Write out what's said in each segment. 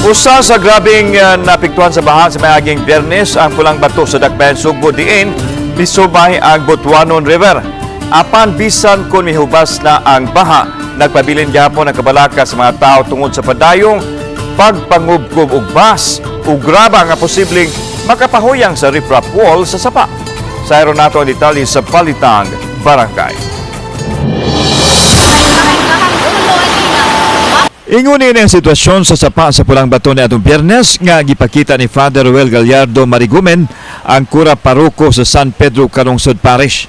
Usa sa grabeng napiktuhan sa baha sa miaging Biyernes ang Pulang Bato sa Dakbayan, Sugbo, diin misubay ang Butuanon River. Apan bisan kung mihubas na ang baha, nagpabilin gyapon ang kabalaka sa mga tao tungod sa padayong pagpangubkob og bas ug graba nga posibleng makapahuyang sa riprap wall sa sapa. Sayron nato ang detalye sa Balitang Barangay. Ingon ni ang sitwasyon sa sapa sa Pulang Bato ni atong Biyernes nga gipakita ni Father Ruel Gallardo Marigumen, ang kura paroko sa San Pedro Calungsod Parish.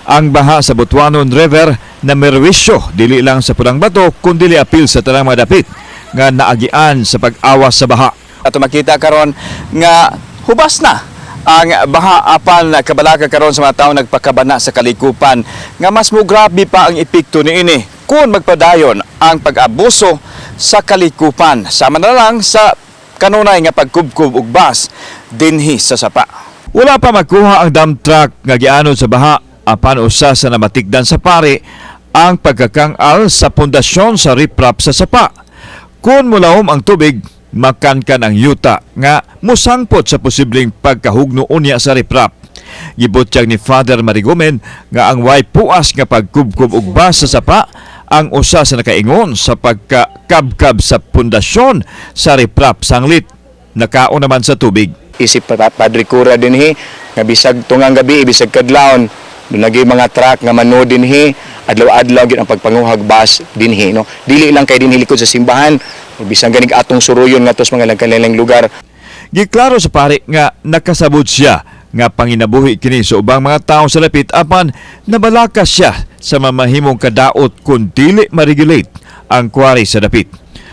Ang baha sa Butuanon River na merwisyo dili lang sa Pulang Bato kundi apil sa tanang mga dapit nga naagian sa pag-awas sa baha. Ato makita karon nga hubas na ang baha, apan kabalaka karon sa mga tao nagpakabana sa kalikupan nga mas mo grabe pa ang epekto niini kung magpadayon ang pag-abuso sa kalikupan, sama na lang sa kanunay nga pagkubkob og bas dinhi sa sapa. Wala pa makuha ang dump truck nga gianod sa baha, apan usa sa namatikdan sa pari ang pagkakang-al sa pundasyon sa riprap sa sapa. Kung mulahom ang tubig, makankan ang yuta nga musangpot sa posibleng pagkahugno unya sa riprap. Gibutyag ni Father Marigumen nga ang way puas nga pagkubkob og bas sa sapa ang usa sa nakaingon sa pagkakabkab sa pundasyon sa riprap sanglit nakaon naman sa tubig. Isip pa Padre Cura dinhi nga bisag tungang gabi, bisag kadlawon, dunay mga truck nga mano dinhi, adlaw-adlaw gyud ang pagpanguhag bas dinhi, no? Dili lang kay dinhi likod sa simbahan, bisan ganig atong suruyon ngadto sa mga kalain lugar. Giklaro sa pari nga nakasabot siya nga panginabuhi kini sa ubang mga tao sa lapit, apan nabalaka siya sa mamahimong kadaot kung dili ma-regulate ang quarry sa dapit.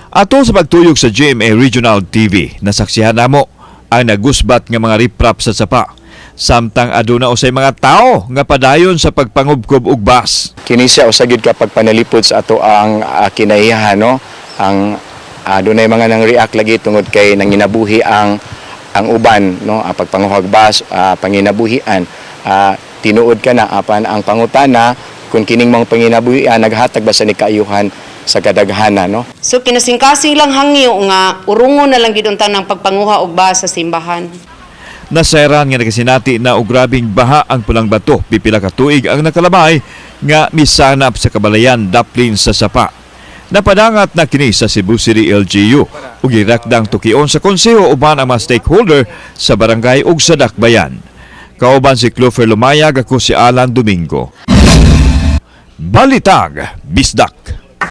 Ato sa pagtuyok sa GMA Regional TV, nasaksihan namo ang nagusbat nga mga riprap sa sapa, samtang aduna usay mga tao nga padayon sa pagpangubkob og bas. Kini siya usa gyud ka pagpanalipod sa ato ang kinahihan, no? Ang dunay mga nang react lagi tungod kay nanginabuhi ang uban, no? Ang pagpanguhag bas, panginabuhian, tinuod ka na, apan ang pangutana kung kining mga panginabuhian naghatag ba sa ni kaayuhan sa kadaghanan, no? So kinasingkasing lang hangyo nga urungon na lang gid unta ng pagpanguha og bas sa simbahan. Nasayran nga nakasinati na og grabing baha ang Pulang Bato pipila ka tuig ang nakalabay nga misanap sa kabalayan daplin sa sapa. Napadangat na kini sa Cebu City LGU ug girakdang tukion sa konseho uban ang mga stakeholder sa barangay ug sa dakbayan. Kauban si Clover Lumayag, ako si Alan Domingo. Balitag Bisdak.